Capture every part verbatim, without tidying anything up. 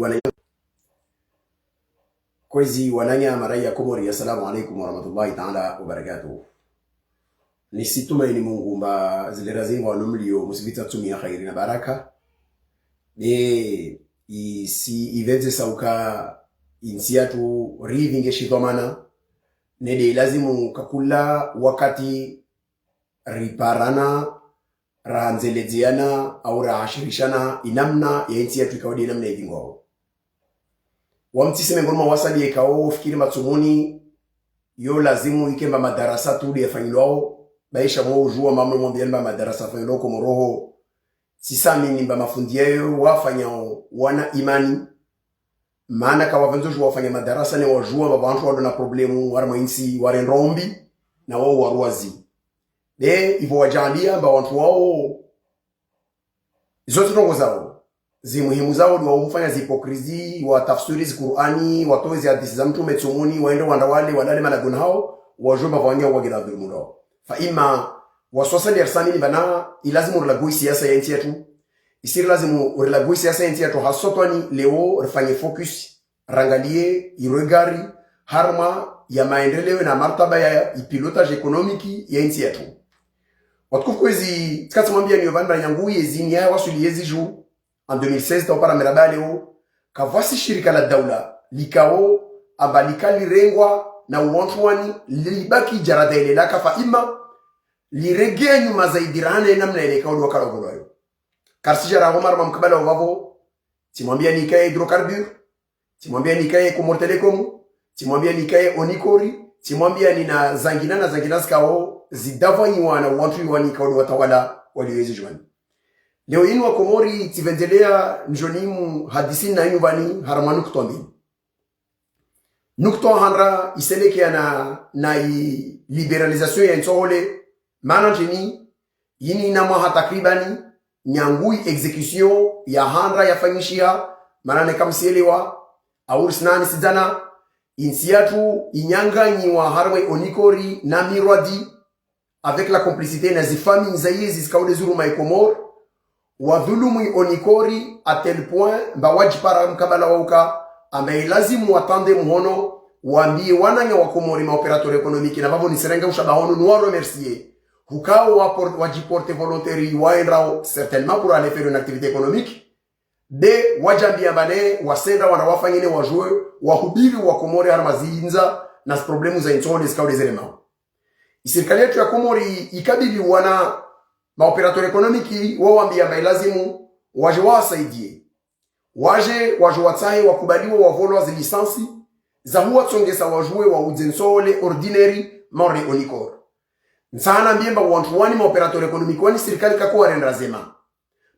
Wana-, kwezi wananya maraia Komori, assalamu alaikum warahmatullahi taala wabarakatuh. Nisitumaini Mungu mba zilera zingwa no mlio musivitsa tsumi ya khairi na baraka. Ne isi ivendze sauka intsi yatru rivinge shidhwamana. Ne de lazimu kakula wakati riparana, rahandzeledzeyana, au rahashirishana, inamna ya intsi yatru ikao de inamna ivingwao. Wamtsise mengoni mwa wasali ikao fikiri matsumuni, yo lazimu ike mba madarasa tu de yafanyilwao, baisha mwa ujua mamwe mwambiani mba madarasa yafanyilwao Komori ho, tsisamini mba mafundi yayo wafanyao wana imani, mana kawavendzo jua wafanya madarasa ne wajua mba wantru walo na problemu, warimwa intsi, warendrombi, na wao waruwazi. De, ivo wajaanlia mba wantru wao, izo tsi ndrongo zao. Zi muhimu zao, de wao hufanya zi hypocrisie, watafsiri zi Kur'ani, watowe zi hadisi za mtrume tsumuni, waende wandawale, walale malagoni hao, wajua mba wanya wagila dhulumu lao. Fa ima, waswasali yarisamini bana, ilazimu rilagui siasa ya intsi yatru. Isi rilazimu rilagui siasa ya intsi yatru haswa twani leo rifanye focus, rangalie, iregari, harumwa ya maendeleo na martaba ya, ya pilotage économique ya intsi yatru. Watukufu kwezi, tsikatsi mwambia niyo bani ranyangu yezi ni ya wasuli yezi ju, en deux mille seize, taupara miraba leo, kavwasi shirika la daula, likao, amba lika lirengwa na wantru wani, libaki jarada ile laka fa ima, liregea nyuma zaidi rahana ye namna ile ikao wakala uvolwayo. Karisija raho marma mkabala wavavo, tsimwambia nikaye hydrocarbure, tsimwambia nikaye Comores Telecom, tsimwambia nikaye Onicor, tsimwambia nina zangina na zangina zikao zidavwanyiwa na wantru iwani ikao watawala walio yezi juani. Leo inu wa Komori tsivendzelea njoni mu hadisi na inu vani harumwa nukta mbili. Nukta handra iselekea na, na i libéralisation ya ntsohole, mana ndjeni, yini ina mwaha takribani, nyangu i exécution ya handra yafanyishiha, mana neka msielewa, auri sinani sidzana, intsi yatru inyanganyiwa harumwa i Onicor na mirwadi, avec la complicité na zifamille za yezi zikao de zuruma i Komori, wadhulumu i Onicor à tel point mba wajipara mkabala wauka, amba ilazimu watande muhono, wambie wananya wa Komori ma opérateur économique na vavo nisirenga ushaba hono, nuwa remercier. Hukao wa por-, wajiporte volontaire waendrao certainement pour aller faire une activité économique. De wajambia amba ne wasenda wana wafanyine wajue, wahubiri wa Komori harumwa zindza na zi problème za intsohole zikao de zeremao. Isirikali yatru ya Komori ikabili wana ma opérateur économique, wawambia amba ilazimu waje wawasaidie. Waje, waje watsahe wakubaliwa wavolwa zi licence za huwatsongesa wajue waudze ntsohole ordinaire maore Onicor. Ntsaha nambie amba wantru wani ma opérateur économique wani sirikali kako warendra zema.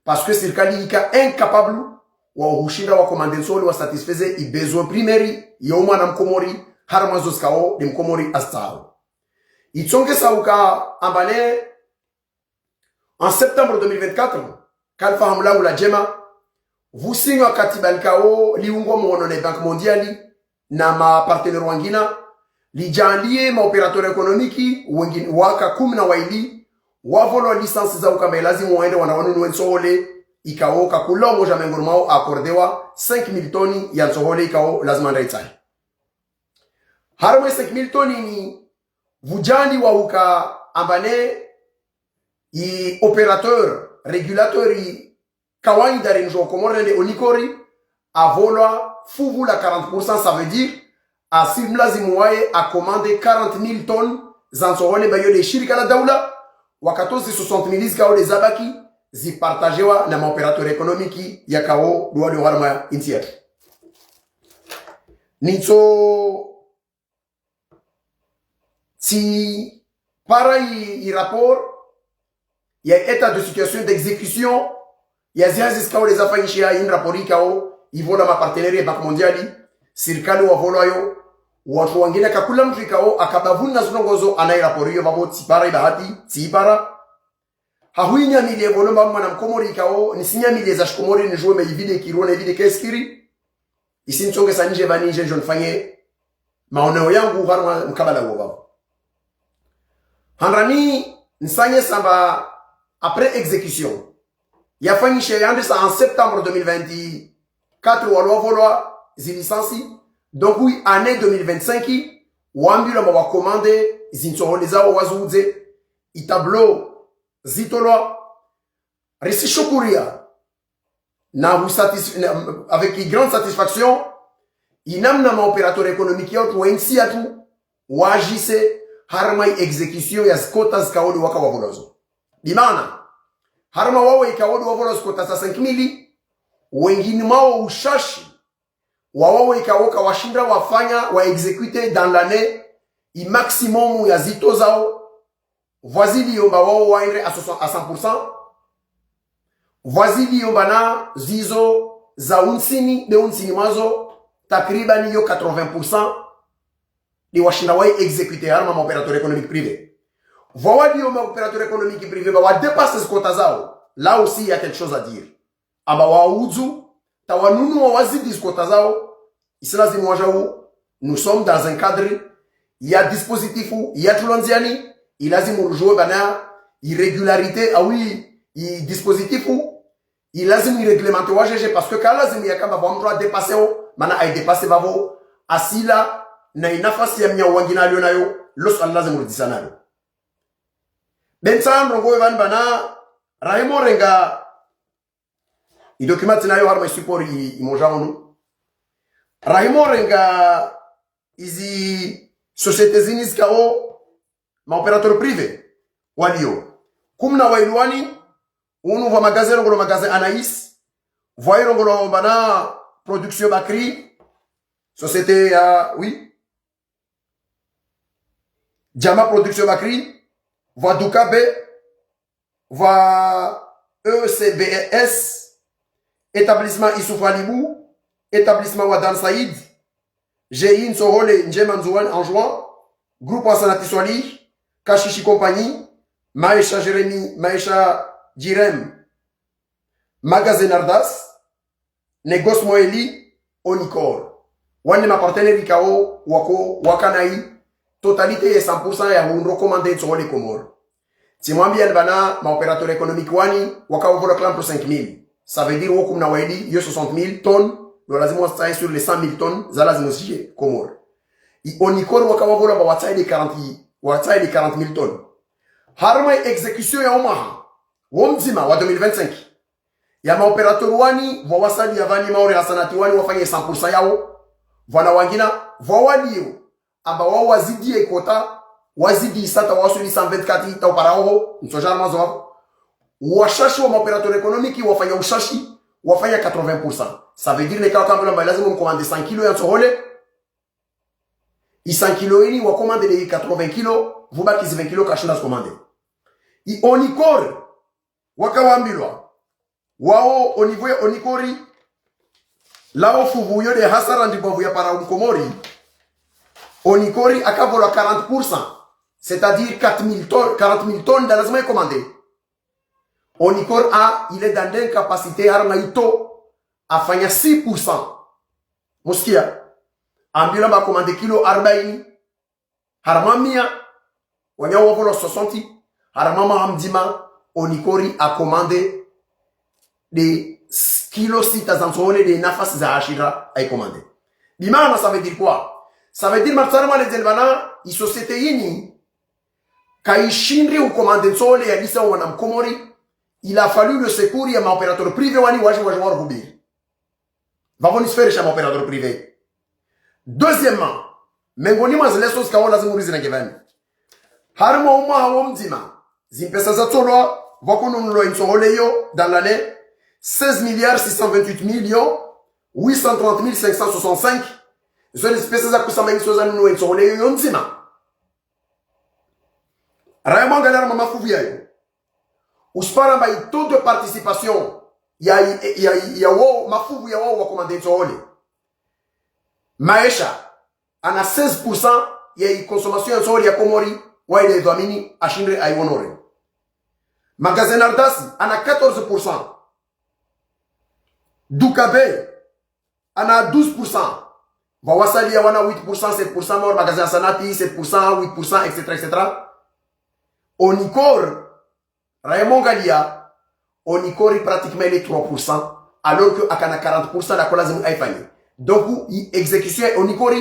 Parce que sirikali ika incapable wa hushinda wa commander ntsohole wa satisfaire i besoin primaire ya umwana mkomori, harumwa zo zikao de mkomori azitsahao. Itsongesa uka amba ne, en septembre deux mille vingt-quatre, kalifahamu langu la jema, vusinywa katiba likao liungwa muhono ne Banque Mondiale na ma partenaire wangina, lijaanlie ma opérateur économique wengine waka kumi na waili, wavolwa licence za ukamba ilazimu waende wanda wanunue ntsohole, ikao kakula umoja mengoni mwao accordewa cinq mille tonnes ya ntsohole ikao lazima ndaitsahe. Harumwa cinq mille tonnes ni vujani wa uka amba ne i opérateur, régulateur i kawaida renjo Komori nende Onicor, avolwa fuvu la quarante pour cent, ça veut dire, asi mlazimu waye a commander quarante mille tonnes za ntsohole mba yo de shirika la daula, wakatozi soixante mille zikao de zabaki, zipartagewa na ma opérateur économique yakao duwa de harumwa intsi yatru. Nitso tsipara i, i rapport ya état de situation d'exécution ya zihazi zikao de zafanyishiha, ini rapport ikao ivolwa ma partenaire ya Banque Mondiale, sirikali wavolwa yo, wantru wangina kakula mntru ikao akabavuni na zindrongo zo ana i rapport iyo vavo tsipara i bahati, tsiipara. Hahuinyamilie vono mba mwana mkomori ikao, nisinyamilie za shikomori nijue mba ivide kiro na ivide keskiri. Isi ntsongesa nje vani nje njo nifanye maoneo yangu harumwa mkabala uwo vavo. Handani nisanye samba après exécution yafanyishe yandisa en septembre deux mille vingt, quatre walo wavolwa zi licence. Donc, oui, année deux mille vingt-cinq, wambilwa amba wakomande zintsohole zawo waziudze, i tableau zitolwa. Risishukuria na husatisf-, na, avec grande satisfaction, inamna ma opérateurs économiques yatru wa intsi yatru, wajise harumwa i exécution ya zi quotas zikao ndo waka wavolwa zo. Bimaana, harumwa wawo ikao ndo wavolwa zi quotas za cinq mille, wengine mwawo ushashi, wawo ikao ka washindra wafanya, wa exécuter dans l'année, i maximum ya zi taux zawo, vwazidi yomba wawo waendre à soixante, à cent pour cent, vwazidi yomba na zizo za untsini, nde untsini mwazo, takriban yo quatre-vingts pour cent, nde washinda wa exécuter harumwa ma opérateurs économiques privés. Vwawadi yomba opérateurs économiques privés, ba wa dépasser zi quotas zawo, là aussi il y a quelque chose à dire. Amba waudzu, ta wanunu wa wazidi zi quotas zawo, isi lazimu wajau, nous sommes dans un cadre, ya dispositif, ya tulondziani, ilazimu rujue bana, i régularité, ah oui, i dispositif, ilazimu i réglementé wajeje, parce que ka lazimu yakamba vwa mndru a dépasser wo, mana ai dépasser vavo, asila, na i nafasi ya mnyao wangina alio nayo, loso alilazimu rudzisa nalo. Bentsa ndrongo we vani bana, rahimo renga, i document tsinayo harumwa i support i, i moja unu. Rahimo renga izi sociétés zini zikao ma opérateurs privés walio. Kumi na waili wani, unu vwa magasin rongolo magasin Anaïs, vwa irongolo bana Production Bakri, société ya, oui. Jama Production Bakri, vwa Dukabe, vwa E C B S, établissement Issouf Alibou, établissement Wadan Said, G I Ntsohole Njema Ndzuwani Anjouan, groupe Hasanati Swalih, Kashishi Compagnie, Maesha Jérémy, Maesha Jirem, Magasin Nardas, Négoce Moeli, Onicor. Wani ma partenaires ikao wako wakanayi totalité ya cent pour cent ya hundro commande ntsohole Comores. Tsimwambia ni bana ma opérateurs économiques wani waka wavolwa kila mndru cinq mille. Ça veut dire wo kumi na waili, yo soixante mille tonnes, ndo lazimu wastsaye sur les cent mille tonnes, za lazimu zije Comores. I Onicor waka wavolwa amba watsaye nde quarante, watsaye nde quarante mille tonnes. Harumwa exécution ya omwaha wo mdzima wa deux mille vingt-cinq, ya ma opérateurs wani, vwa wasali ya vani maore Hasanati wani wafanye cent pour cent yawo, vwana wangina, vwa walio, amba wawo wazidi ye quota, wazidi isa ta wasuli cent vingt-quatre ta upara oho, ntsoja harumwa zo wapo. Washashi wa ma opérateurs économiques wafanya ushashi, wafanya quatre-vingts pour cent. Ça veut dire neka wakambila amba lazimu mkomande cent kilos ya ntsohole, i cent kilos ini wakomande nde i quatre-vingts kilos, vubaki zi vingt kilos kashinda zikomande. I Onicor, waka wambilwa, wawo au niveau ya Onicor, lawo fuvu yo nde hasara ndibwavu ya para umkomori. Onicor aka volwa quarante pour cent, c'est-à-dire quatre mille tonnes, quarante mille tonnes nda lazimu ikomande. Onicor a, il est dans l'incapacité harumwa ito afanya six pour cent. Musikia, ambilwa amba akomande kilo arbaini, harumwa mia, wanya wavolwa soixante, harumwa mwaha mdzima, Onicor akomande nde s-, kilo sita za ntsohole nde nafasi za ashira aikomande. Bimaana, ça veut dire quoi? Ça veut dire, matsara mwa ledzeni bana, i société yini, kaishindri ukomande ntsohole ya lisa wana mkomori, il a fallu le secours ya ma opérateurs privés wani waje, waje waruhubiri. Vavo ni sphère sha ma opérateurs privés. Deuxièmement, mengoni mwa zi leçons zikao lazimu rizirenge vani. Harumwa omwaha wo mdzima, zimpesa zatolwa, vwakonunulwa intsohole yo, dans l'année, seize milliards six cent vingt-huit millions huit cent trente mille cinq cent soixante-cinq, zo ni zimpesa za kusamba iso zanunulwa intsohole yo, yo ndzima. Raya mwangalia harumwa mafuvu yayo. Usipara amba i taux de participation ya, ya, ya, ya wo mafuvu ya wo wakomande ntsohole. Maesha ana seize pour cent ya i consommation ya ntsohole ya Komori, wa ile dhwamini ashindre ai honorer. Magasin Nardas ana quatorze pour cent. Dukabe ana douze pour cent. Vwa wasalia wana huit pour cent, sept pour cent, Maore Magasin Hasanati, sept pour cent, huit pour cent, et cetera, et cetera. Onicor, raya mwangalia, Onicor pratiquement il est trois pour cent. alors que akana quarante pour cent la ko lazimu aifanye. Donc, i exécution ya Onicor,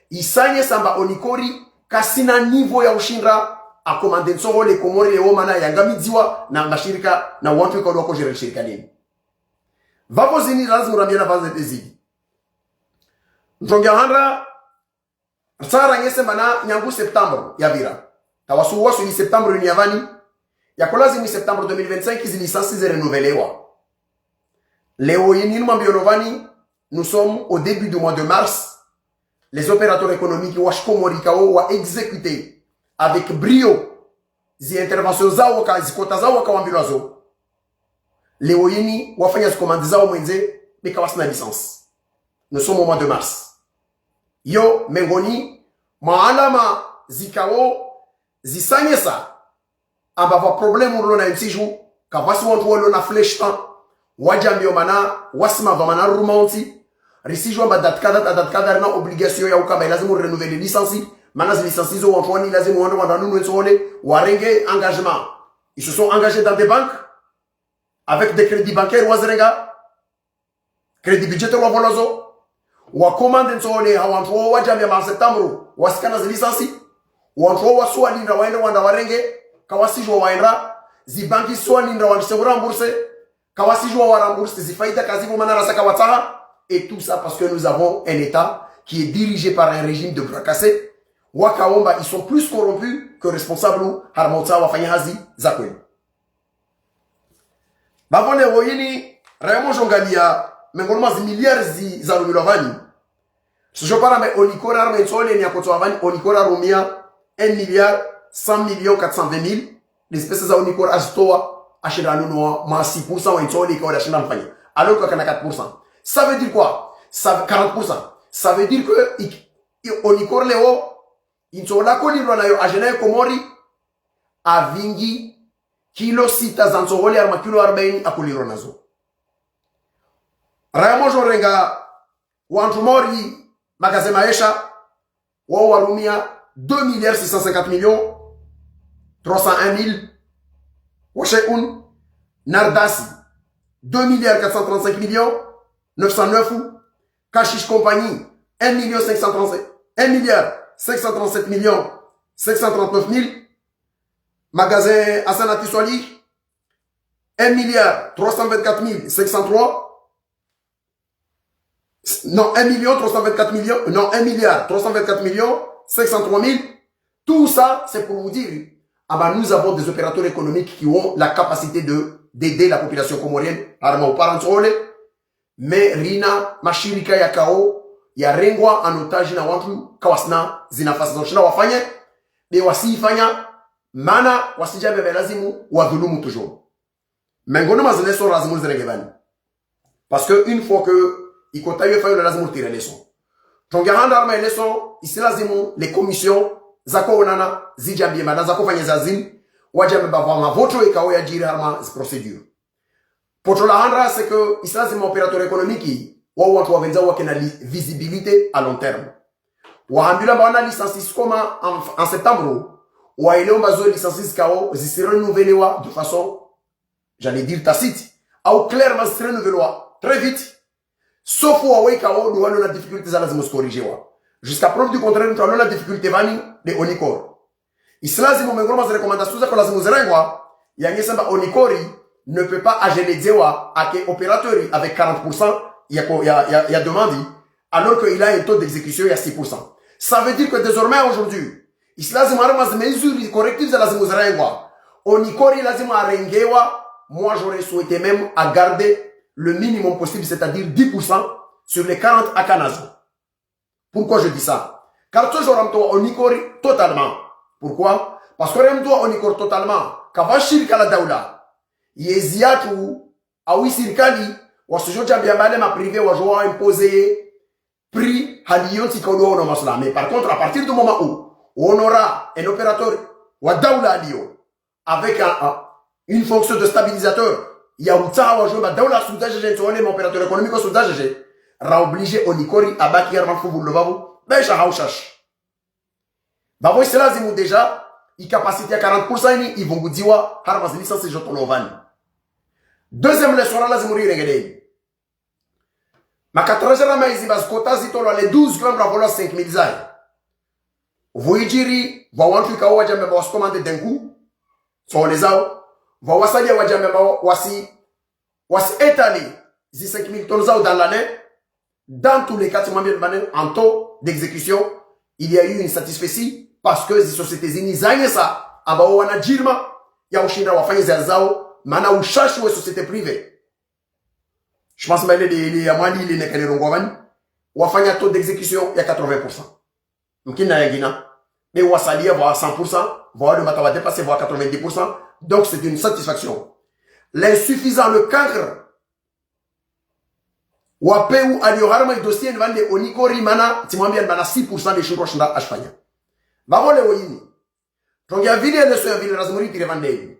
isanye samba Onicor kasina niveau ya ushindra akomande ntsohole Komori leo mana yangamidziwa na mashirika na wantru ikao wako gérer shirika lini. Vavo zini lazimu rambiane vavo zini. Ntrongo ya handra, ritsara ngese mana nyangu septembre yavira. Tawasu wasu ni septembre ni yavani. Yako lazimu septembre deux mille vingt-cinq, zi licence zi renouvelewa. Leo yini nimwambio novani, nous sommes au début du mois de mars. Les opérateurs économiques wa shikomori ikao wa exécuter avec brio zi intervention zao ka, zi quota zao kawambilwa zo. Leo yini wafanya zi commande zao mwendze, be kawasina licence. Nous sommes au mois de mars. Yo mengoni mwa alama zikao zisanyesa amba va problème rilo na ntsi ju, kavasi wantru walo na flèche tan, wajambio mana wasima va mana ruma ontsi, risijua amba date kadha, ta date kadha rina obligation ya ukamba ilazimu renouveler licence, mana zi licence zo wantru wani lazimu wandre wandra nunue ntsohole, warenge engagement. Ils se sont engagés dans des banques, avec des crédits bancaires, wazirenga, crédit budgétaire wavolazo, wakomande ntsohole ha wantru wo wajambia ma septembre, wasikana zi licence, wantru wo wasuwalindra waende wandra warenge, kawasijua waendra, zi banki suwalindra wandrise urembourser, kawasijua warembourser, zi faida kazivo mana rasa kawatsaha, et tout ça parce que nous avons un État qui est dirigé par un régime de bras cassés, wakaomba, ils sont plus corrompus que responsables, harumwa utsaha wafanye hazi za kweli. Vavo leo yini, raya mojo ngalia, mengoni mwa zi milliards zi, zarumilwa vani. Sijopara mbe Onicor harumwa ntsohole ni yakotsowa vani, Onicor harumia un milliard cent millions quatre cent vingt mille, des espèces za Onicor azitowa, ashinda anunua ma six pour cent wa ntsohole ikao lashinda mfanya. Alors que akana quatre pour cent. Ça veut dire quoi? Ça veut, quarante pour cent. Ça veut dire que i, i, Onicor leo, intsohole akolindrwa nayo ajana ya Komori, avingi kilo sita za ntsohole harumwa kilo arbaini akolindrwa nazo. Raya mojo renga wantru Mori, magasin Maesha, wao warumia deux milliards six cent cinquante millions trois cent un mille, wa shay'un, Nardasi, deux milliards quatre cent trente-cinq millions neuf cent neuf, Kashish Compagnie, un million cinq cent trente-sept, un milliard cinq cent trente-sept millions cinq cent trente-neuf mille, magasin Hassanati Swalihi, un milliard trois cent vingt-quatre mille cinq cent trois, non, un million trois cent vingt-quatre millions, non, un milliard trois cent vingt-quatre millions cinq cent trois mille. Tout ça, c'est pour vous dire, ah ben, nous avons des opérateurs économiques qui ont la capacité de, d'aider la population comorienne, harumwa upara ntsohole, mais rina mashirika yakao yarengwa en otage na wantru kawasina zinafasi za ushinda wafanye, be wasiifanya, mana wasijambia mbe lazimu wadhulumu toujours. Mengoni mwa zi leçons lazimu zirenge vani. Parce que une fois que ikota yo fayo lazimu ritire leçon. Ntrongo ya handra harumwa leçon, isi lazimu les commissions zakoonana, zijambie mana zakofanya zazini, wajambie vavo mavoto ikao yajiri harumwa zi procédures. Poto la handra, c'est que isi lazimu opérateur économique, wao wantru wavendza wakena li-, visibilité à long terme. Wahambilwa amba wana licence isikoma en, en septembre, waelewa amba zo licence zikao zisirenouvelwa de façon, j'allais dire, tacite, au clairement zisirenouvelwa très vite, sauf wao ikao ndo walo na difficulté za lazimu zicorrigewa. Jusqu'à preuve du contraire, mtru alo na difficulté vani nde Onicor. Isi lazimu mengoni mwa zi recommandations zako lazimu zirengwa, yangese amba Onicor ne peut pas ageledzewa ake opérateur avec quarante pour cent ya ko-, ya, ya, ya demande, alors qu'il a un taux d'exécution ya six pour cent. Ça veut dire que désormais aujourd'hui, isi lazimu harumwa zi mesures correctives za lazimu zirengwa, Onicor lazimu arengewa, moi j'aurais souhaité même à garder le minimum possible, c'est-à-dire dix pour cent sur les quarante akanazo. Pourquoi je dis ça? Car toujours ramtoa Onicor totalement. Pourquoi? Parce que ramtoa Onicor totalement, kavwa shirika la daula. Yezi yatru, au sirikali, wasujojambia mbe le ma privé wajowa imposer prix hali yontsi ikao ndo waono maslaha. Mais par contre, à partir du moment où on aura un opérateur wa daula alio, avec un, un, une fonction de stabilisateur, ya utsaha wajue amba daula sudajeje, ntsohole ma opérateurs économiques sudajeje, ra obligé Onicor abaki harumwa fuvu lilo vavo, be sha hau shashi. Vavo isi lazimu déjà, i capacité ya quarante pour cent ini ivungudziwa harumwa zi licence jotolwa vani. Deuxième leçon ra lazimu rirenge ndeni. Makatrajara maizi ba zikota zitolwa le douze kila mndru avolwa cinq mille zahe. Pvo idjiri, pvwa wantru ikao wadja mba wasi commandé d'un coup, tsoone zao. Pvwa wasalia wadja mba wasi, wasi étaler zi cinq mille tonnes zao dans l'année. Dans tous les cas, tsimwambie mbane, en taux d'exécution, il y a eu une satisfaction parce que zi sociétés zini zanyesa, amba wo wana djirma ya ushinda wafanye zi hazi zao, mana ushashi we société privée. Je pense mba ile, ile, ile ya Mwali ile neka nirongoa pvani, wafanya taux d'exécution ya quatre-vingts pour cent. Mkina yangina. Mais wasalia pvwa cent pour cent, pvwa wale mata wa dépasser pvwa quatre-vingt-dix pour cent. Donc c'est une satisfaction. L'insuffisant, le cancre wa peu alio harumwa i dossier ni pvande ONICOR, mana tsimwambia mana six pour cent de shindwa shinda ashifanya. Pvapvo leo ini, tongia vile leso ya vile lazima ritire pvandeni.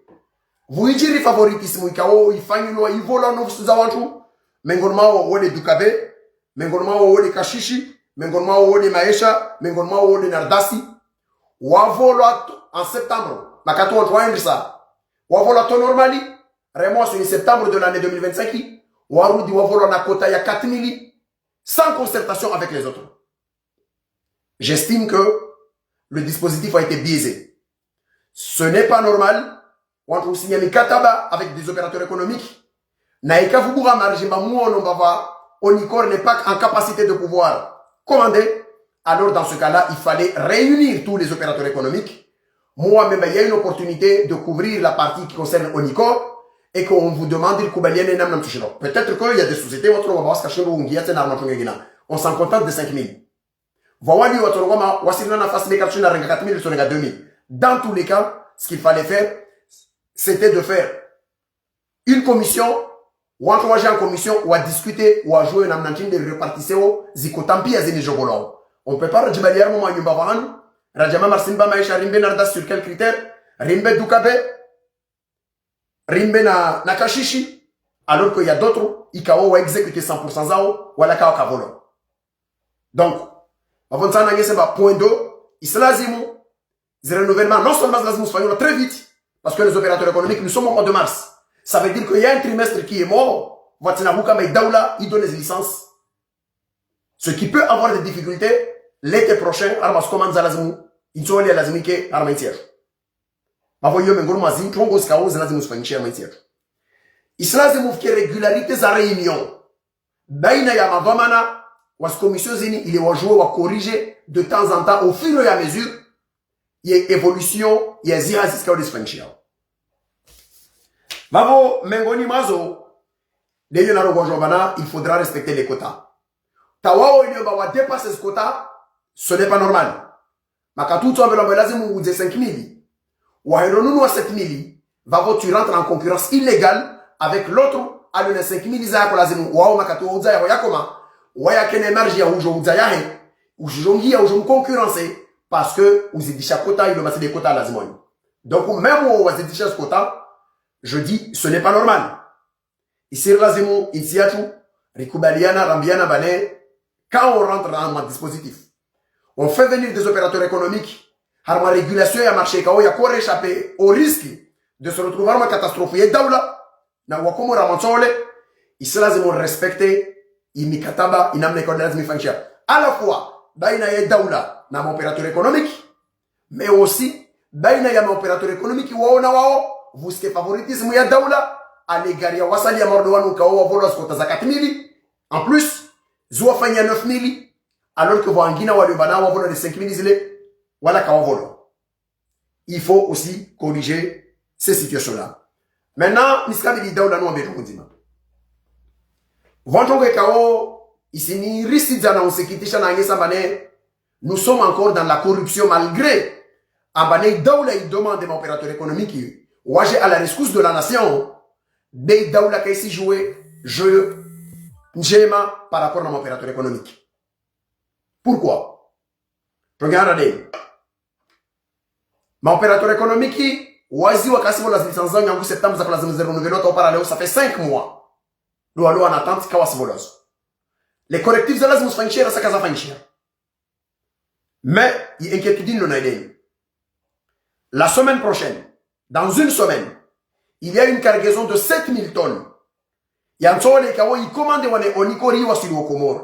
Pvo idjiri favoritisme ikao ifanyilwa, ivolwa nafsi za wantru, mengoni mwawo wole Dukabe, mengoni mwawo wole Kashishi, mengoni mwawo wole Maesha, mengoni mwawo wole Nardasi. Wavolwa t-, en septembre, makati wantru waendrisa, wavolwa taux normal, remonte en septembre de l'année deux mille vingt-cinq, warudi wavolwa na quota ya quatre mille, sans concertation avec les autres. J'estime que le dispositif a été biaisé. Ce n'est pas normal. Wantru usinya mikataba avec des opérateurs économiques. Na ika pvwa buha marge mba muono mba pvwa ONICOR n'est pas en capacité de pouvoir commander. Alors dans ce cas-là, il fallait réunir tous les opérateurs économiques. Muwambe mba il y a une opportunité de couvrir la partie qui concerne ONICOR et qu'on vous demande de kubaliana namna mtsushilo. Peut-être qu'il y a des sociétés, wantru wamba wasi kashindwa ungia tsena harumwa tronge gina. On s'en contente de cinq mille. Pvwa wali watolwa ngoma, wasi na nafasi meka tsu na renga quatre mille, tsu renga deux mille. Dans tous les cas, ce qu'il fallait faire, c'était de faire une commission, wantru waje en commission, wa discuter, wa jouer namna ntrini de répartition wo, zi quota mpia zini djo volwa wo. On peut pas radjibali harumwa nyumba pvahanu, radja mba Marsimba Maesha rimbe Nardasi sur quel critère, rimbe Dukabe, rimbe na, na Kashishi, alors que il y a d'autres, ikao wa exécuter cent pour cent zao, wala kawa kavolwa. Donc, pvapvo ntsana ngese mba point deux, isi lazimu, zi renouvellement, non seulement zi lazimu zifanywa très vite, parce que les opérateurs économiques, nous sommes au mois de mars. Ça veut dire qu'il y a un trimestre qui est mort, pvwatsina huka mba i daula, i donne les licences. Ce qui peut avoir des difficultés, l'été prochain, harumwa zi commandes za lazimu, i ntsohole ya lazimu ike, harumwa i ntsi yatru. Pvapvo iyo mengoni mwa zi ntrongo zikao zi lazimu zifanyishe harumwa i ntsi yatru. Isi lazimu pvuke régularité za réunion baina ya madhwamana wa zi commission zini, ili wa jouer, wa corriger de temps en temps, au fur et à mesure, ye évolution ya zi hazi zikao de zifanyishiwa. Pvapvo mengoni mwazo, de iyo narongoa djo pvanu, il faudra respecter les quotas. Tawao ilio mba wa dépasser zi quotas, ce n'est pas normal. Makati utsu ambelwa mba lazimu udze cinq mille, wahendo nunua sept mille, pvapvo tu rentres en concurrence illégale avec l'autre, alors les cinq mille za yako lazimu wao makati wa udza yaho yakoma, waye kena marge ya udjo udza yahe, udjo ngia udjo mconcurrencer, parce que uzidisha quota, ilo mba tsi de quota lazimu. Donc même wo wazidisha quota, je dis, ce n'est pas normal. Isi lazimu, i ntsi yatru, rikubaliana, rambiana mbane, quand on rentre dans un dispositif, on fait venir des opérateurs économiques, harumwa régulation ya marché, ikao ya kore échapper au risque de se retrouver harumwa catastrophe ya daula, na wakomori wa ntsohole, isi lazimu respecter i mikataba, i namna ikao lazimu ifanyishiwa. À la fois, baina ya daula na ma opérateurs économiques, mais aussi, baina ya ma opérateurs économiques wao na wao, pvusike favoritisme ya daula, à l'égard ya wasalia mardo wanu ikao wavolwa zi quota za quatre mille, en plus, ziwafanya neuf mille, alors que pvwa wangina walio pvanu wavolwa les cinq mille zile, wala kawavolwa. Il faut aussi corriger ces situations-là. Maintenant, nisikabili daula nuwambe trongo ndzima. Pvwa ntrongo ikao, isini risiza na unsikitisha na ngesa mbane, nous sommes encore dans la corruption malgré amba ne daula i demande ma opérateurs économiques waje à la rescousse de la nation, be daula kaisi jouer jeu ndjema par rapport na ma opérateurs économiques. Pourquoi? Tronge handa de ma opérateurs économiques wazi wakasi volwa zi licence zao nyangu septembre, za kula zinu zero nouvelle, hata upara leo, ça fait cinq mois. Ndo walo en attente, kawasi volwa zo. Les correctifs za lazimu zifanyishiwa, sa kazafanyishiwa. Mais, i inquiétude ndo na ideni. La semaine prochaine, dans une semaine, il y a une cargaison de sept mille tonnes. Ya ntsohole ikao i commandé wa ne Onicor iwasili o Comores.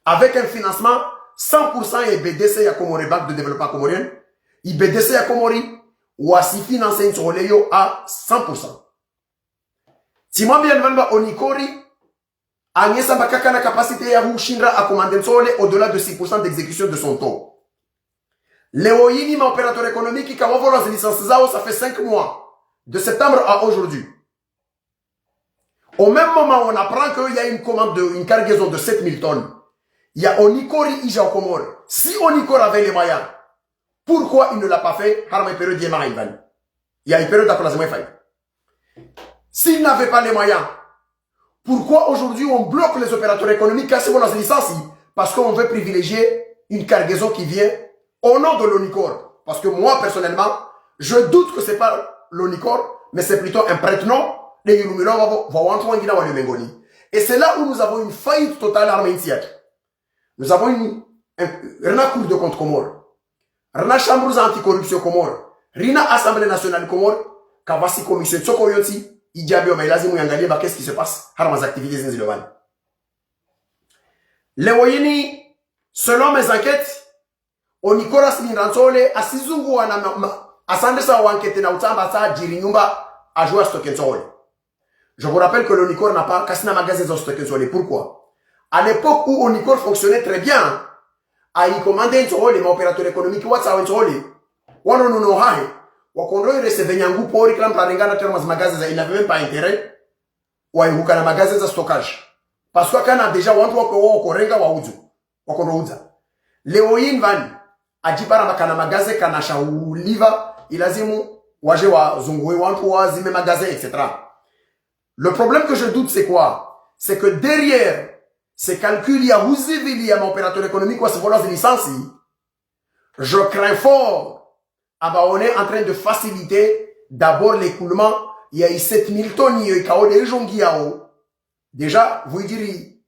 Avec un financement cent pour cent ya B D C ya Comores, Banque de Développement Comorien. I B D C ya Comores, wasi financé ntsohole yo à cent pour cent. Tsi mwambiani pvanu ba Onicor, anyesa ba kakana capacité ya hushindra a commandé ntsohole au-delà de six pour cent d'exécution de son taux. Leo yini ma opérateurs économiques kawavolwa zi licences zao, ça fait cinq mois, de septembre à aujourd'hui. Au même moment, on apprend qu'il y a une commande, de, une cargaison de sept mille tonnes. Il y a Onicor ija o Comores. Si Onicor avait les moyens, pourquoi il ne l'a pas fait harumwa période ya maha inu pvanu? Il y a une période à cause de. S'il n'avait pas les moyens, pourquoi aujourd'hui on bloque les opérateurs économiques kasi wana zi licences? Parce qu'on veut privilégier une cargaison qui vient au nom de l'Onicor. Parce que moi, personnellement, je doute que c'est pas l'Onicor, mais c'est plutôt un prête-nom, de yirumilwa vavo, vavo wantru wangina walio mengoni. Et c'est là où nous avons une faillite totale harumwa entsi yatru. Nous avons une, un, rina Cour des comptes Comores. Rina chambre za anticorruption Comores. Rina Assemblée nationale Comores. Kavwasi commission tsoko yontsi, idjambiwa ma ilazimu yangalie ba qu'est-ce qui se passe harumwa za activités zinu zilo pvanu. Leo yini, selon mes enquêtes, Onicor asilindra ntsohole, asizunguwa na ma, ma, asandrisa wa enquête na utsamba sa djiri nyumba, ajua stocker ntsohole. Je vous rappelle que l'Onicor n'a pas, kasina magasin za stocker ntsohole. Pourquoi? À l'époque où Onicor fonctionnait très bien, ayi commandé ntsohole, ma opérateurs économiques watsaha ntsohole, wanu nuno hahe, wakondro irecevoir nyangu pori kila mtru arenge na termas magasin za, il n'avait même pas intérêt, wayi hukana magasin za stockage. Parce que kana déjà wantru wako, wako renga waudzo. Wakondro udza. Leo yinu pvanu, adjipara ba kana magasin kana sha ulipva, ilazimu waje wazunguwe wantru wazime magasin, et cetera. Le problème que je doute, c'est quoi? C'est que derrière ces calculs ya huzivili ya ma opérateurs économiques wasivolwa zi licences, je crains fort amba on est en train de faciliter d'abord l'écoulement ya i sept mille tonnes yo ikao de ijongi yao. Déjà, vous direz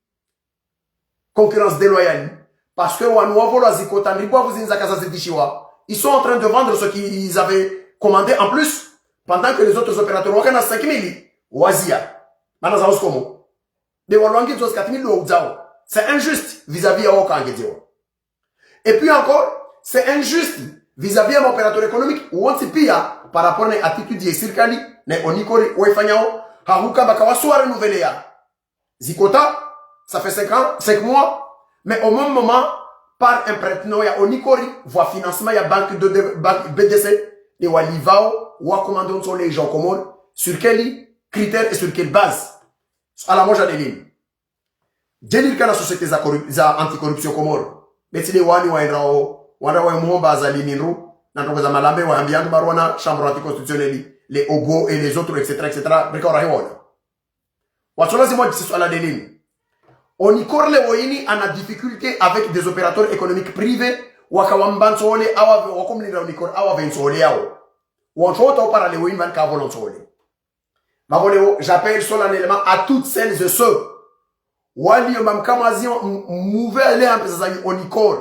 concurrence déloyale. Parce que wanu wavolwa zi quotas ndribwa vuzinza kaza zidishiwa. Ils sont en train de vendre ce qu'ils avaient commandé en plus, pendant que les autres opérateurs wakana cinq mille, wazia. Mana za Oscomo. Be walwangi zos quatre mille wa udzao. C'est injuste vis-à-vis ya waka angezewa. Et puis encore, c'est injuste vis-à-vis ya ma opérateurs économiques wontsi pia par rapport na attitude ya sirikali, na Onicor waifanyao, hahuka ba kawasuwa renouveler ya zi quotas, ça fait cinq ans, cinq mois, mais au même moment, par un prête-nom ya Onicor, vwa financement ya banque de, de banque B D C, de walipvao, wa commandé ntsohole ija o Comores, sur quels critères et sur quelle base? Suala moja de lini. Djeli rikana société za corrup-, za anticorruption Comores. Be tsi de wani waendrao, wandra wamuhomba Azali ni ndru, na ndrongoo za malambe, wahambia ndru barua na chambre anticonstitutionnelle, les Ogo et les autres, et cetera, et cetera. Rika warahi waona. Watsola zimwa djisi suala de lini. Onicor leo yini ana difficulté avec des opérateurs économiques privés, waka wamba ntsohole, awa, wako mlindra Onicor, awapve ntsohole yao. Wantru wota upara leo yini pvanu kavola ntsohole. Vavo leo, j'appelle solennellement à toutes celles et ceux walio mamkamazi m-, muvele ampesa zanyu Onicor.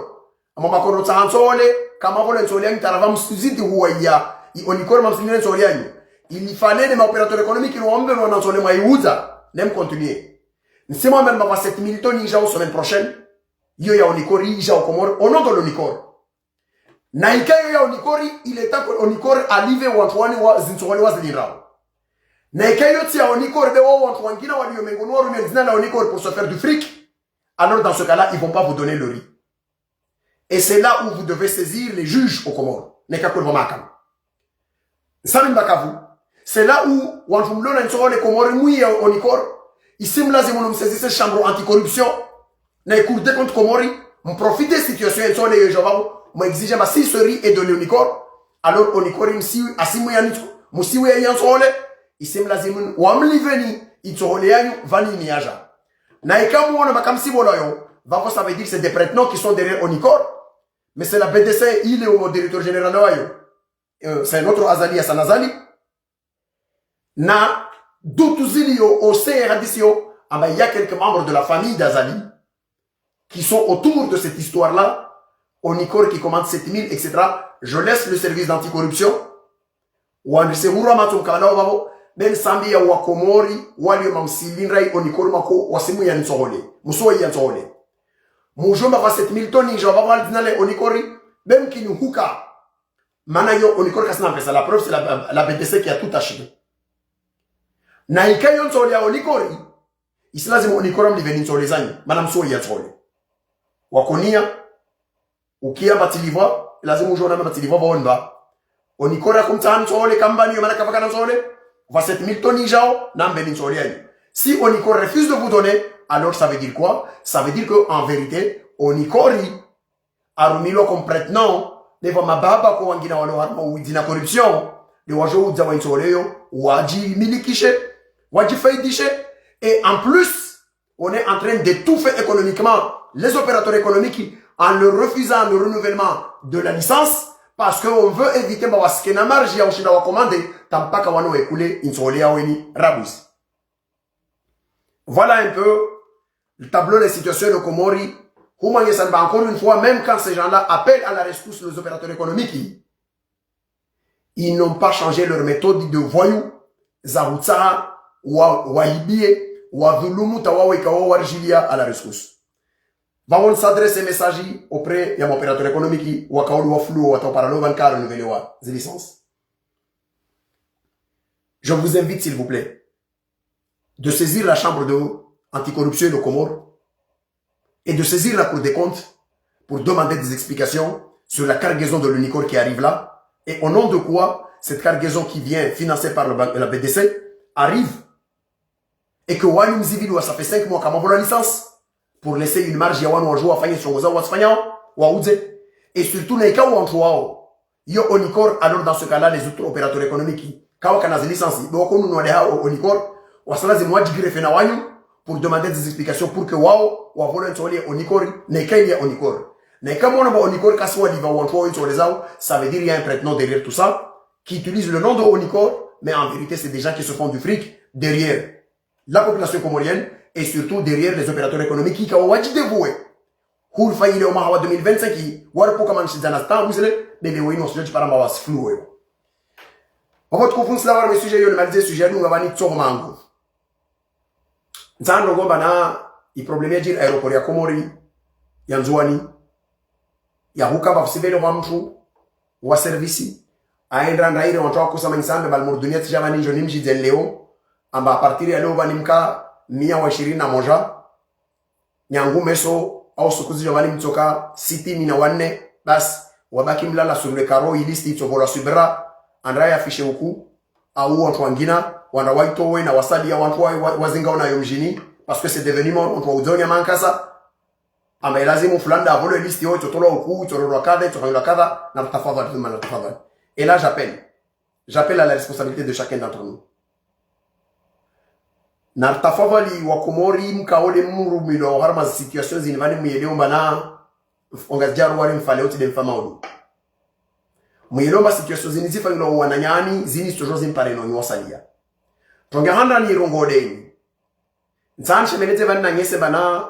Amba makondro tsaha ntsohole, kama vole ntsohole yanyu tarava msizidi huwa ya i Onicor mamsilindre ntsohole yanyu. Il fallait ne ma opérateurs économiques ni wambe wana ntsohole mwaiudza, ne mcontinuer. Nsimwambe ma sept mille tonnes ijao semaine prochaine, iyo ya Onicor ijao Comores, au nom de l'Onicor. Na ikayo ya Onicor, il est temps que Onicor alipve wantru wani wa zintsohole wazilindrao. Na ikayo tsi ya Onicor, be wao wantru wangina walio mengoni warumia dzina la Onicor pour se faire du fric, alors dans ce cas-là, ils vont pas vous donner le riz. Et c'est là où vous devez saisir les juges au Comores. Na ika kweli vwa mahakama. Nsami mbakavu. C'est là où, wantru mlona ntsohole Comores mwiya Onicor, isimlazimu no msaisir chambre anticorruption, na i Cour des comptes Comores, mprofiter situation ya ntsohole yo ijao vavo, mwexige ma six cents riz et de l'Onicor, alors Onicor msiwi, asimwiya ntso, msiwi ya ntsohole, isimlazimu wamlipveni intsohole yanyu, vani ini yaja. Na ika muona makamsi volayo, vavo ça veut dire que c'est des prête-noms qui sont derrière Onicor, mais c'est la B D C, il est au directeur général wayo. Euh, c'est un autre Azali, Hassan Azali. Na doute zilio, o se hadisi yo, amba il y a quelques membres de la famille d'Azali qui sont autour de cette histoire-là, Onicor qui commande sept mille, et cetera. Je laisse le service d'anticorruption. Wandise hurwa matso mkawana wavavo, be nsambi ya wakomori walio mamsilindra i Onicor mako wasimu ya ntsohole, musuwa ya ntsohole. Mujomba vingt-sept mille tonnes, java val dinale Onicor, be mkini huka. Mana yo Onicor kasina mpesa, la preuve c'est la, la B D C qui a tout acheté. Na ika yo ntsohole ya Onicor, isi lazimu Onicor amliveni ntsohole zanyu, mana musuwa ya ntsohole. Wakonia, ukia mbatilivwa, lazimu ujona mbatilivwa vaonba. Onicor akumtsaha ntsohole kambani yo mana kavaka na ntsohole, vingt-sept mille tonnes jao, nambeni ntsohole yanyu. Si Onicor refuse de vous donner, alors ça veut dire quoi? Ça veut dire que, en vérité, Onicor arumilwa comme prête-nom, devant mababa ko wangina walo harma uwidzi na corruption, de wajo udza wa ntsohole yo, wajimilikishe, wajifaidishe, et en plus, on est en train d'étouffer économiquement les opérateurs économiques en leur refusant le renouvellement de la licence parce qu'on veut éviter mba wasikena marge ya ushinda wa commander, tampaka wano wekule intsohole ya weni rabuzi. Voilà un peu le tableau de situation de Comores. Huma ngesamba encore une fois, même quand ces gens-là appellent à la rescousse les opérateurs économiques, ils n'ont pas changé leur méthode de voyous, za hutsaha, wa, wahibie, wadhulumu, ta wawe ikawo warijilia à la rescousse. Vavo on s'adresse un message auprès ya ma opérateur économique, wakauli wa flou, wata paralo, van karo nouvelle wa, zi licence. Je vous invite, s'il vous plaît, de saisir la chambre de anticorruption de Comores et de saisir la Cour des comptes pour demander des explications sur la cargaison de l'Onicor qui arrive là et au nom de quoi cette cargaison qui vient financée par le ba-, la B D C arrive et que wanu mziviliwa, ça fait cinq mois kama vola licence pour laisser une marge ya wanu wajua wafanye songo zao wasifanyao, waudze. Et surtout, na ika wantru wao yo Onicor, alors dans ce cas-là, les autres opérateurs économiques, kawa kana zi licence, be wako nunua de hao Onicor, wasa lazimu wajigreffe na wanyu pour demander des explications pour que wao wavole ntsohole ya Onicor, na ika ili ya Onicor. Na ika mwona mba Onicor kasi waliva wantru wao ntsohole zao, ça veut dire il y a un prête-nom derrière tout ça, qui utilise le nom de Onicor, mais en vérité, c'est des gens qui se font du fric derrière la population comorienne et surtout derrière les opérateurs économiques qui kawa wajidévouer. Hurfa ile omwaha wa deux mille vingt-cinq, waripuka manishidzana stambu zile, bebe wenu wasudja paramba wasi flou wewe. Pavo tukufu nsila wari sujet yo, nimalize sujet yanu ngavani tsoho mangu. Ntsando ngomba na i problème ya jiri aéroport ya Comores, ya Ndzuwani, ya huka ba fusivele wa mtru wa service, aendra ndaire wantru wakusa manyisambe bal murdunia tijavani njo nimjidze leo, amba à partir ya leo vani mka mia wa ishirini na moja, nyangu meso, au suku zijo vani mtsoka sitini na wanne, basi, wabaki mlala sur le carreau, i liste itsovolwa subra, andraye affiché uku, au wantru wangina, wanda waitowe na wasalia wantru wa, wa, wazinga ona yo mjini, parce que c'est devenu mort, wantru wa udzonya mankasa, amba ilazimu fulani da avolo i liste yo, itsotolwa uku, itsororwa kadha, itsofanyilwa kadha, na tafadhali, thumma na tafadhali. Et là, j'appelle. J'appelle à la responsabilité de chacun d'entre nous. Na tafadhali wa Komori mkaole mrumilwa oharumwa zi situation zini vani muyeleomba na mf-, ongazidjaru wari mfale uti de mfama ulu. Muyeleomba situation zini zifanyilwa wananyani, zini toujours zimpare no nyi wasalia. Tonge handa ni rongodeni. Ntsanishe menete vani na nyese bana,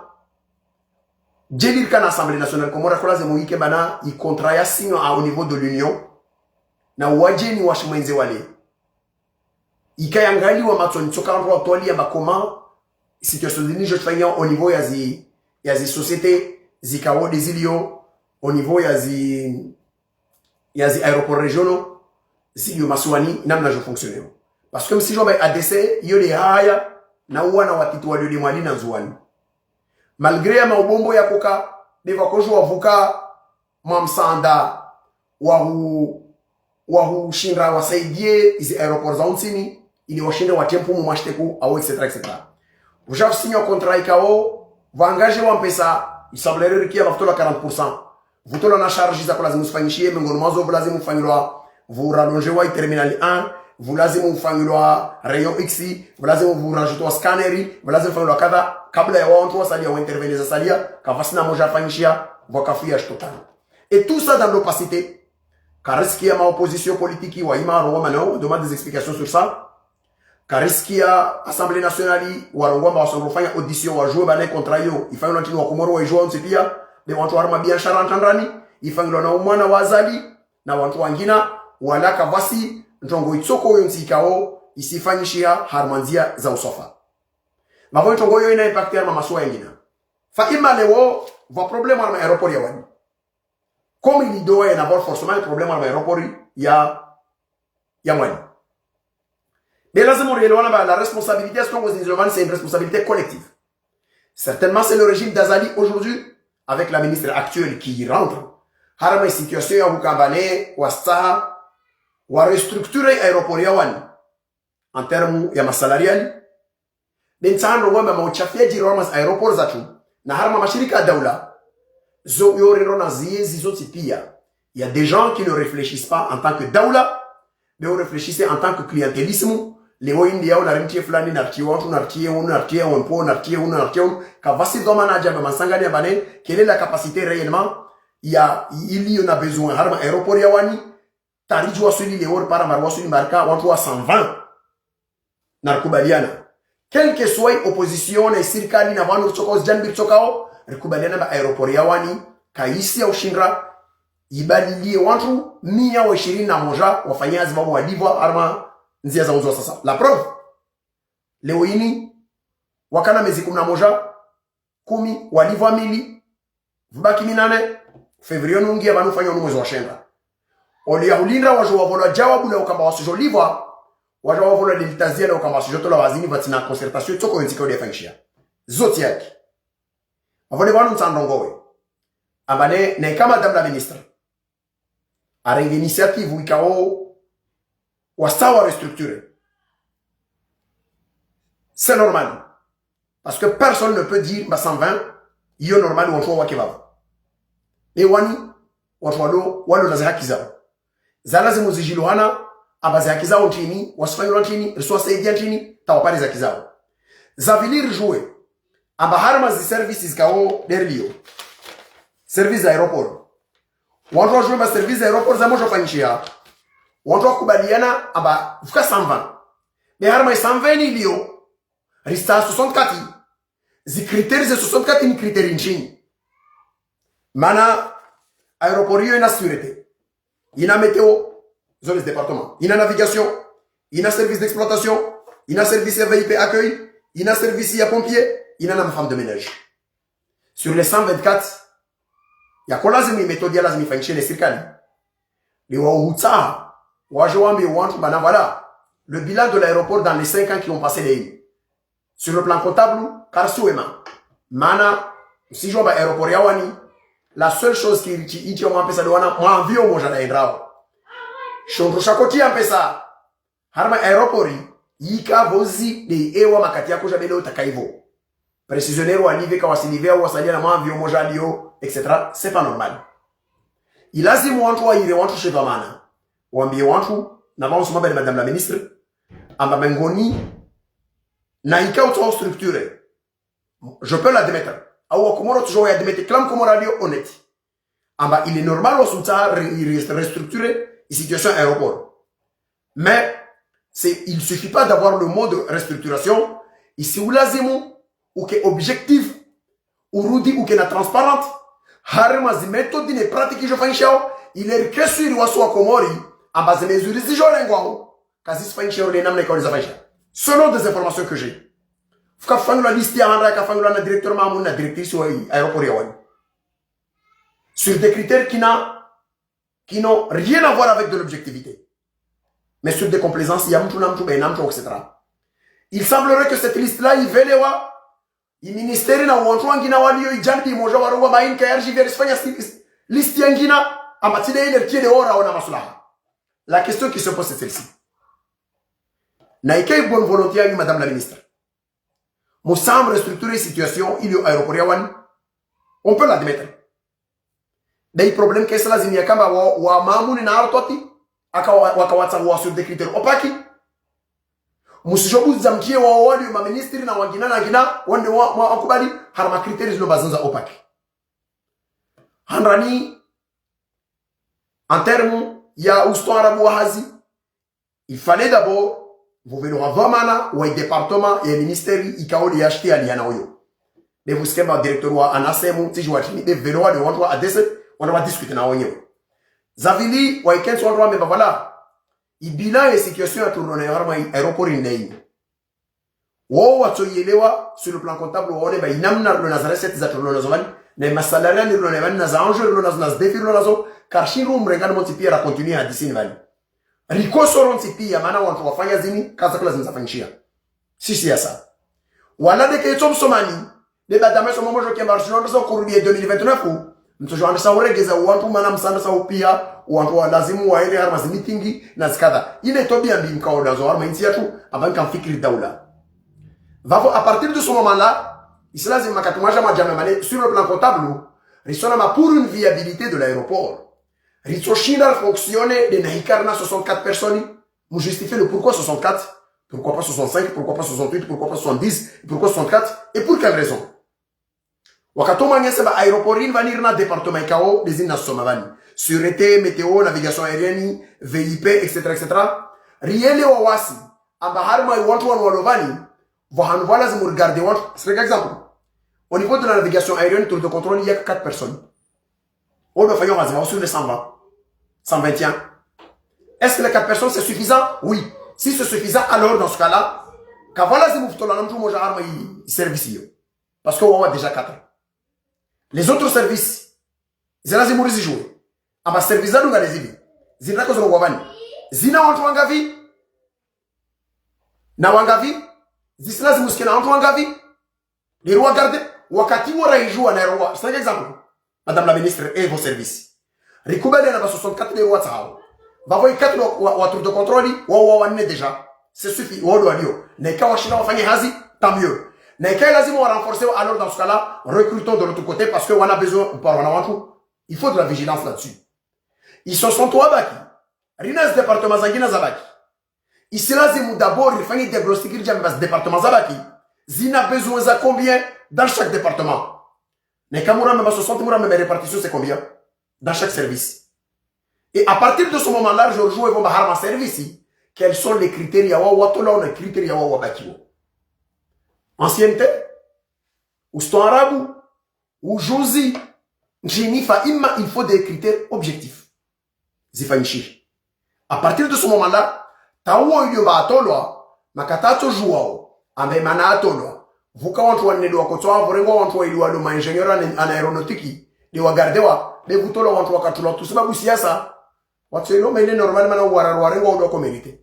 djeli rikana Assemblée nationale Comores kola ze muhike bana, i contrat ya signwa a au niveau de l'Union, na wadjeni washimwendze wale. Ikaya ngaliwa matsoni tsoka ndo watwali yamba comment situation zini jo tsifanya au niveau ya zi, ya zi société, zikao de zilio, au niveau ya zi, ya zi aéroports régionaux, zilio masiwani, namna jo fonctionner. Parce que msijo amba A D C, yo de haya, na uwana watiti walio de Mwali na Ndzuwani. Malgré ya maubombo ya koka, de vakojo wavuka, mwa msaanda, wahu, wahushindra wasaidie izi aéroports za untsini, ili washindre watempu mu mashiteku, awo, et cetera, et cetera. Vuja fusinywa contrat ikao, vangaje wa mpesa, il semblerait rikia vavutolwa quarante pour cent. Vutolwa na charge za kulazimu sifanyishiye, mengoni mwazo vulazimu fanyilwa, vuralonjewa i terminal un, vulazimu fanyilwa rayon X, vulazimu vurajutwa scanner, vulazimu fanyilwa kadha, kabla ya wantru wasalia, wa intervenir za salia, kavasina moja afanyishiya, vwakafuya shitotano. Et tout ça dans l'opacité. Karisikia ma opposition politique, wa ima, rongo mana, on demande des explications sur ça. Karisikia Assemblée nationale, warongoa amba wasongo fanya audition, wajue bana contrat yo, ifanyilwa ntrini wa Komoro waijua wontsi pia, de wantru harumwa biashara ntandrani, ifanyilwa na umwana wa Azali, na wantru wangina, wala kavasi, ndrongo itsoko yo ntsi ikao, isifanyishiha harumwa ndzia za uswafa. Vavo itrongo iyo ina impact harumwa masiwa yangina. Fa ima leo, pvwa problème harumwa aéroport ya Wani. Comme il doit y en avoir forcément un problème harumwa aéroport ya, ya Mwali. Mais lazima urielewane amba la responsabilité ya zitrongo zinu zilo vani, c'est une responsabilité collective. Certainement, c'est le régime d'Azali aujourd'hui, avec la ministre actuelle qui y rentre. Harumwa situation ya hukamba ne wastsaha, wa restructurer aéroport ya Wani. En termes ya masalarial, be ntsaha ndrongo amba mauchafu yadjiri harumwa aéroport zatru, na harumwa mashirika ya daula, zo yo rendo na ziye zizo tsi pia. Il y a des gens qui ne réfléchissent pas en tant que daula, mais on réfléchissait en tant que clientélisme. Leo indi yao na rimtie fulani, na rtie wantru, na rtie unu, na rtie unu, na rtie unu, na rtie unu. Kavasi dhwamana adja amba mansangani amba ne, quelle est la capacité réellement ya, iliyo na besoin harumwa aéroport ya Wani, taridji waswili leo, ripara mari waswili marka, wantru wa cent vingt. Na rikubaliana. Quelle que soit opposition na sirikali na vanu ritsokao, zidjanibi ritsokao, rikubaliana amba aéroport ya Wani, kayisi ya ushindra, ibalilie wantru mia wa ishirini na moja wafanya hazi vavo walivwa harumwa ndzia za uzo sasa. La preuve, leo ini, wakana mezi kumi na moja, kumi, walivwa mili, vubaki minane, février nungia vanu ufanya unu mwezi wa shenda. Oli ya hulindra wajo wavolwa djawabu la ukamba wasujolivwa, wajo wavolwa delitazia la ukamba wasujotolwa hazini pvatsina concertation itsoko yontsi ikao yafanyishiha. Zotsi yaki. Avone vanu ntsaha ndrongowe. Amba ne, na ika madame la ministre arenge initiative ikao wastsaha wa restructurer. C'est normal. Parce que personne ne peut dire, amba cent vingt, iyo normal wantru wake vavo. Mais Wani, wantru walo, walo na ze haki zao. Za lazimu zidjilwe hana, amba ze haki zao ntrini, wasifanyilwa ntrini, risiwasaidia ntrini, ta wapare ze haki zao. Za vili ridjuwe, amba harumwa zi services zikao nde rilio. Service za aéroport. Wantru wadjuwe amba service za aéroport za moja fanyishiha. Wantru wakubaliana amba vuka cent vingt. Be harumwa cent vingt ilio, rista soixante-quatre. Zi critères ze soixante-quatre ni critères ntrini. Mana aéroport iyo ina sûreté, ina météo, zone de département, ina navigation, ina service d'exploitation, ina service ya V I P accueil, ina service ya pompier, ina na ma femme de ménage. Sur les cent vingt-quatre, yako lazimu i méthode ya lazimu ifanyishihe ne sirikali. Ni wa uhutsaha, wajo wambie wantru amba na voilà, le bilan de l'aéroport dans les cinq ans qui ont passé nde ini. Sur le plan comptable, karisi wema. Mana, usidjuwa amba aéroport ya Wani, la seule chose qui, qui, qui, mwa mpesa ndo wana, mwa avion moja nda endrao. Shondro shakotria mpesa harumwa aéroport, yika vozi nde ewa makati yakoja bele utakaivo. Précisionnaire walive, kawasilivea, wasalia na mwa avion moja alio, et cetera. C'est pas normal. Ilazimu wantru waire wantru she dhwamana. Wambie wantru, na vavo nsuma bali madame la ministre, amba mengoni, na ika utsaha structure. Je peux l'admettre. Au wa Komoro toujours wa admettre, kila Mkomoro alio honnête. Amba il est normal wasutsaha re-, re-, restructurer i situation aéroport. Mais c'est, il suffit pas d'avoir le mot de restructuration. Isi ulazimu uke objectif, urudi uke na transparente. Harumwa zi méthode ne pratique ijo fanyishao, il est que sûr wasi wa Komori, amba ze mesures zijo rengwao, kazisifanyishiha ule namna ikao zafanyishiha. Selon des informations que j'ai. Fuka fanyilwa liste ya handa, yaka fanyilwa na directeur Mamoun na directrice wa aéroport ya Wani. Sur des critères qui n'a, qui n'ont rien à voir avec de l'objectivité. Mais sur des complaisances, ya mtru na mtru, be na mtru, et cetera. Il semblerait que cette liste-là, ivelewa, i ministère na wantru wangina walio idjanibi moja warongoa amba inu kayari jiveri sifanya si-, si-, liste yangina, amba tsi nde ile rtie nde ora ona maslaha. La question qui se pose, c'est celle-ci. Na ike bonne volonté yanyu, madame la ministre, mutsaha mrestructure situation ilio aéroport ya Wani. On peut l'admettre. Be i problème kayisi lazimu yakamba wa, wa Mamoun na Artwati, aka wa, waka watsaha wa sur des critères opaques. Musijo buza mtie wa wali ma ministre na wangina na ngina, wande wa, wa, wakubali, harumwa critères zilo bazanza opaques. Handrani, en termes ya ustaarabu wa hazi, il fallait d'abord, vovelo ha dhwamana wa i département ya ministère ikao nde yashti aliana oyo. Be vusikemba directeur wa ANACM, tsidjuwa trini, be velo wale wantru wa ADC, wana wa discuter na wenyewe. Za vili, wa ikentsi wantru wambe amba voilà. Bilan ye situation yatru rilo nayo harumwa aéroport ndeyi. Wo watsoyelewa sur le plan comptable, waone mba inamna rilo na za recettes zatru rilo nazo vani, na masalariés rilo nayo vani, na za enjeux rilo nazo, na za défis rilo nazo, karishindru mrengani montsi piya ra continuer hadisi ni vani. Rikoso rontsi piya, mana wantru wafanya zini, kaza kula zini zafanyishiha. Si siasa. Wala ndeke itso msomani, nde baada mwe somo mdjo kemba rishindro andrisa ukurubiya deux mille vingt-neuf, mtsodjo andrisa uregeza wantru mana msandrisa upiya, wantru wa lazimu waende harumwa zi meeting na zikadha. Ine twabiya mbi mkaonazo harumwa intsi yatru, amba nka mfikiri daula. Vavo, à partir de ce moment-là, isi lazimu makati mwadja mwadja mane, sur le plan comptable, risona ma pour une viabilité de l'aéroport. Ritsoshinda fonctionner nde na hika rina soixante-quatre personnes, mu justifier le pourquoi soixante-quatre, pourquoi pas soixante-cinq, pourquoi pas soixante-huit, pourquoi pas soixante-dix, pourquoi soixante-quatre, et pour quelle raison ? Wakati omwanyese mba aéroport ini vani rina département ikao nde zini nasoma vani. Sûreté, météo, navigation aérienne, V I P, et cetera, et cetera. Riyelewa wasi, amba harumwa wantru wanu walo vani, vwa hanu vwa lazimu regarder wantru. C'est l'exemple. Au niveau de la navigation aérienne, tour de contrôle, il y a que quatre personnes. On doit faire un raisonnement sur les cent vingt. Cent vingt et un. Est-ce que les quatre personnes, c'est suffisant ? Oui. Si c'est suffisant, alors dans ce cas-là, kavwa lazimu vutolwa na mntru mdzima harumwa i service iyo. Parce que wawa déjà quatre. Les autres services, zila lazimu rizidjuwe. Amba service zadunga nde zivi. Zindroko zilo ngwavani. Zina wantru wangavi ? Na wangavi ? Zisi lazimu zike na wantru wangavi ? Nde riwa garder, wakati wo raidjuwa na riwa. C'est un exemple. Madame la ministre et vos services. Rikubali na ba soixante-quatre nde riwa tsahao. Vavo i quatre wa, wa, wa tour de contrôle, wa, wa, wanne déjà. C'est suffit, wa ndo walio. Na ika washinda wafanye hazi, tant mieux. Na ika lazimu wa renforcer, alors dans ce cas-là, recrutons de l'autre côté parce que wana besoin, par wana wantru, il faut de la vigilance là-dessus. Ils sont soixante wabaki. Rina zi département zangina zabaki. Isi lazimu d'abord rifanye diagnostic ridjambe ba zi département zabaki, zina besoin za combien dans chaque département. Na ika murame ba soixante, murame ba répartition, c'est combien dans chaque service. Et à partir de ce moment-là, je rejoue et vont harumwa service. Quels sont les critères ya wao watolwa na critères ya wao wabakiwo ? Ancienneté, ustaarabu, ujuzi, ndjini fa imma, il faut des critères objectifs. Zifanyishihe. À partir de ce moment-là, tawo ilio mba atolwa, makati atsodjuwao, ambe mana atolwa. Vuka wantru wanne ndo wakotso, avo rengwa wantru waili walo ma ingénieur en, en aéronautique, nde wa garder wa, nde vutolwa wantru wakatulwa tu sababu siasa. Watso ilo mene normal mana wara warengwa udo ko mérité.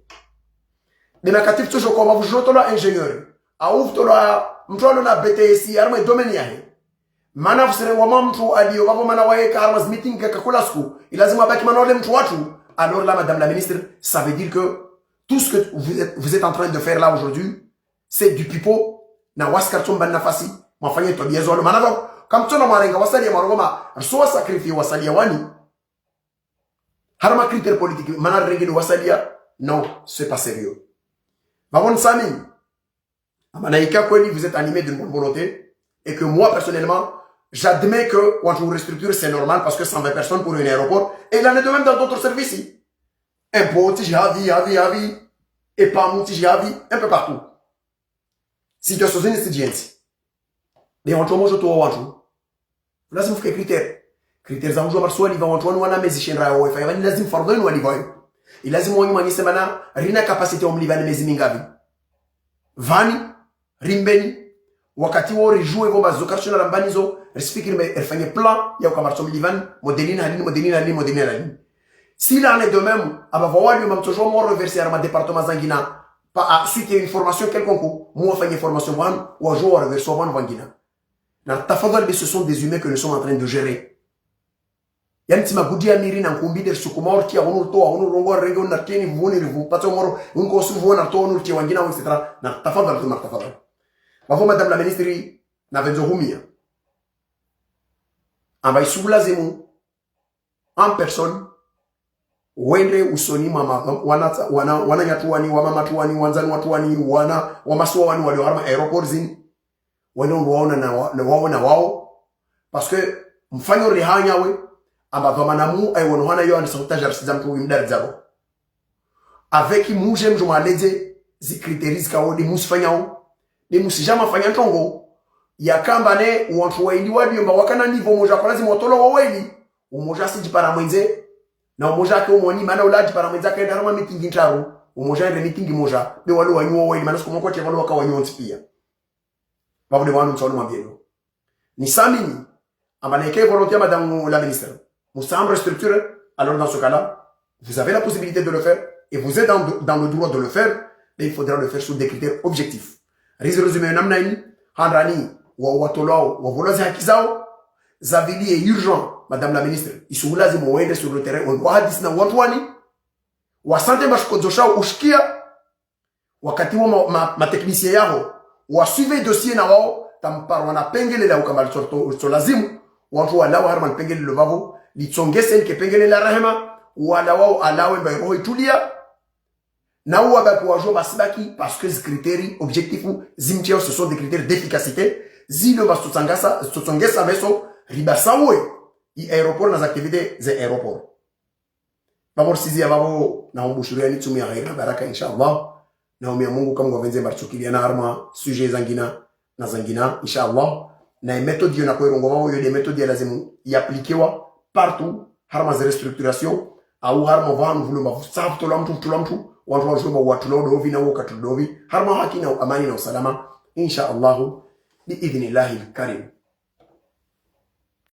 Nde makati futsodjo kwa mavudjo tolwa ingénieur. Au vutolwa mntru alo na B T S harumwa domaine yahe. Mana fusirengwa mwa mntru alio vavo mana waye ka harumwa zi meeting ka kakula siku. Ilazimu abaki mana ole mntru watru. Alors là, Madame la Ministre, ça veut dire que tout ce que vous êtes, vous êtes en train de faire là aujourd'hui, c'est du pipeau. Na wasi karitsombani nafasi, mwafanye twabiya zo walo. Mana vavo, kamtsona mwarenga wasaliya mwarongoma, risuwa sacrifier wasaliya wani. Harumwa critère politique, mana rengeni wasaliya, non, c'est pas sérieux. Vavo ntsamini. Mana ika kweli, vous êtes animé d'une bonne volonté, et que moi, personnellement, j'admets que wantru restructure, c'est normal, parce que cent vingt personnes pour un aéroport, et il en est de même dans d'autres services. Impôts, tiji havi, havi, havi, et pas mouti, tiji havi, un peu partout. Situation zini si djentsi. Nde wantru wamodjo towa wantru. Lazimu fike critère. Critère za mdjo marsuwa liva wantru wanu wana mezi shendra ya wifi. Vani lazimu fardhwenu walivayo. Ilazimu wanyu manyise mana rina capacité wa mliva ne mezi mingavi. Vani, rimbeni, wakati wo ridjuwe vomba zo karitsona rambani zo, risifikiri mbe rifanye plan ya uka maritso mlivani, modèle ini halini, modèle ini halini, modèle ini halini. Si la année de même, aba vawali mamtsodjo mwa reverser harumwa département zangina, pa, à suite ya une formation quelconque, mwafanye formation vanu, wadjo wa reverser vanu vangina. Na tafadhali, ce sont des humains que nous sommes en train de gérer. Yani tsi magudi ya miri na nkumbi nde risukuma ortia hunu ritowa hunu rongo renge hunu na tieni vuni rivu patso moro hunu kosu vuna ritowa hunu ritia wangina hunu, et cetera. Na tafadhali, tuma tafadhali. Vavo Madame la Ministre, na vendzo humia. Amba isu lazimu en personne, wende usoni mwa ma-, wana, wana, wananyatru wani, wamamatu wani, wandzani watru wani, wana, wamasiwa wani, walio harumwa aéroport zini. Wende undru waona na wa-, na waona wao. Parce que mfanyo rihanya we, amba dhwamana mu, ayi wono hana yo andisa hutaja risiza mtru wimdari dzabo. Avec muje mdjo mwaledze, zi critères zikao nde musifanyao, nde musija mafanya ntrongo, yakamba ne, wantru waili walio mba wakana niveau moja kwa lazimu watolwa wawili, umoja asidjipara mwendze, Na umoja ake umoni, mana ula adjipara mwendza akaenda harumwa meeting ntraru, umoja ende meeting moja, be walo wanyu waili, mana siku moko tse walo waka wanyu wontsi pia. Vavo nde wanu ntsawo nimwambieni. Nisamini, amba neke volonté ya madame la ministre, musamre structure, alors dans ce cas-là, vous avez la possibilité de le faire, et vous êtes dans, dans le droit de le faire, mais il faudra le faire sous des critères objectifs. Rizi résumé namna ini, handrani, wa, watolwao, wavolwa ze haki zao, zavili ye urgent, madame la ministre, isuhulazimu wende sur le terrain, wende wahadisi na wandru wani, wasante mashukodzo shao ushikia, wakati wo ma, ma, ma technicien yaho, wasuive dossier na wao, tamparwa na pengele la ukamba litso, litso lazimu, wandru walawa harumwa lipengele lo vavo, litsongese nike pengele la rehema, wala wao alawe mba iroho itulia, na uwabaki wajua basi baki, parce que zi critères objectifs, zimtio, ce sont des critères d'efficacité, zilo basi tsotsangasa, tsotsongesa meso, ribasawe, i aéroport na za activités za aéroport. Vavo risizi ya vavo na umbushuriani tsumu ya khairi na baraka, inshallah. Na umia Mungu kamwe ngwavendze mba ritsokiliana harumwa sujet zangina na zangina, inshallah. Na ye méthode yo nakoirongoa vavo yo nde méthode ya lazimu yaplikiwa partout, harumwa ze restructuration, au harumwa vanu vulo mba vusafu tolwa mtru, tolwa mtru, wandru wajue mba watolwa udovi na wakatolwa udovi, harumwa haki na amani na usalama, inshallah, bi idhnillahil karim.